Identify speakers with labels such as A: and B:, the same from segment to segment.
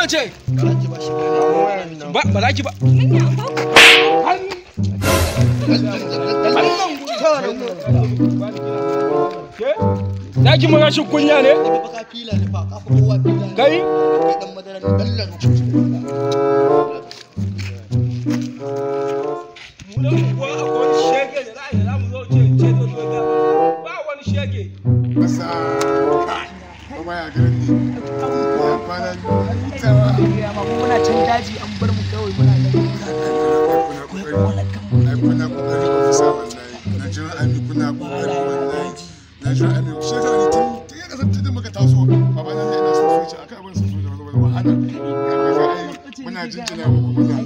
A: Ce ba ba za ki ba za ki mun rashin kunya ne kai ba wani shege
B: muna can daji an bar mu kawai muna nan
C: kuna kokari ofisa wallahi Nigerian Army kuna kokari wallahi Nigerian Army shi yasa ni tun ya kasance da muka taso baba na ina son soja akan abin son soja wani wahala muna jinjina muku muna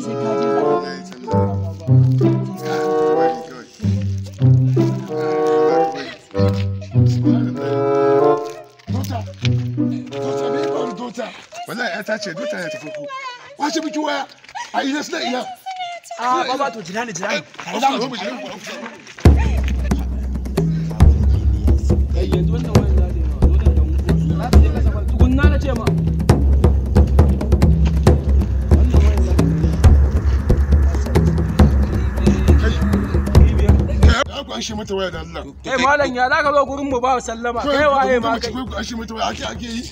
C: wallahi wallahi ta ce dota ya tafi ku wace miki waya a ina suna iya
B: a baba to jira ni jira ni
C: za mu jira ku
A: kai yanzu wannan wayan za ta yi nawa dole da mu tukunna na ce ma wannan wayan za ta
C: kai ku an shi mata waya da Allah
A: kai malam ya zaka zo gurin mu ba sallama kai waye ma kai
C: ku an shi mata waya haka ake yi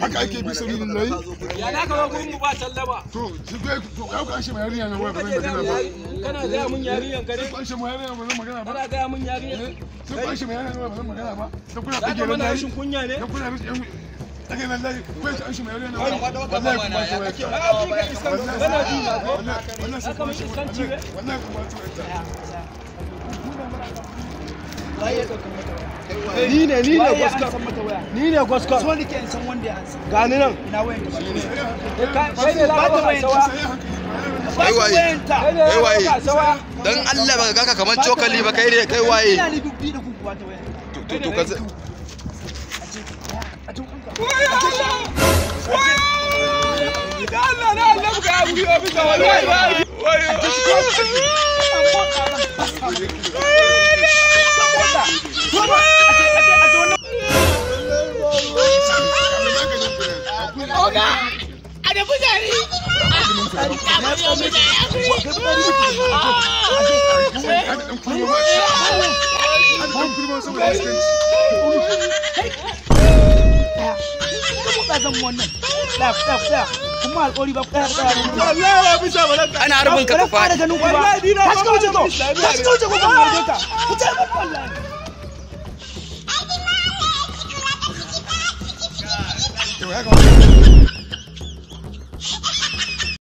C: haka ake bi sabilillahi
A: ya zaka zo gurin mu ba sallama
C: to to ku an shi ma yarinya na waya ba zan magana ba
A: kana ga mun yarinyan ka ne
C: ku an shi ma yarinya ba zan magana ba
A: kana ga mun yarinyan
C: sai ku an shi ma yarinya ba zan magana ba sai kuna
A: zaka
C: tsage
A: mana
C: nan
A: rashin kunya ne
C: dan kuna rashin tsage nan layi ku an shi ma yarinya na waya wallahi ku ba ta waya
A: kana ji na ko
C: wallahi
A: zaka mun iskanci ne
C: wallahi ku ba ta waya
A: ni ne ni ne
B: Waye an san mata waya
A: ni ne gwaskon
B: so nake in san wanda ya ansa
A: gani nan
B: ina wayan ta ba
A: kai ne za ka
B: Ba ta wayan
A: sawa
B: ba ta wayan ta
A: kai ne
D: Kai waye?
A: za ka sawa
D: Dan Allah baka gaka kaman cokali ba kai ne kai waye.
B: ina ni duk bi da ku ba ta wayan
D: To to ka
B: a cikin kanka
A: da Allah na Allah ka yi abu bisa wallahi
B: kuma alƙawari ba ɗaya ɗaya
A: wallahi ya bisa balaka
D: Ana harbin ka ka
B: fara
D: faɗi.
B: ganin ku ba
A: Wallahi ni na
B: ta shiga wuce to ta shiga wuce ko kan harbe ka ku ce mun wallahi
C: Yau ya kamata.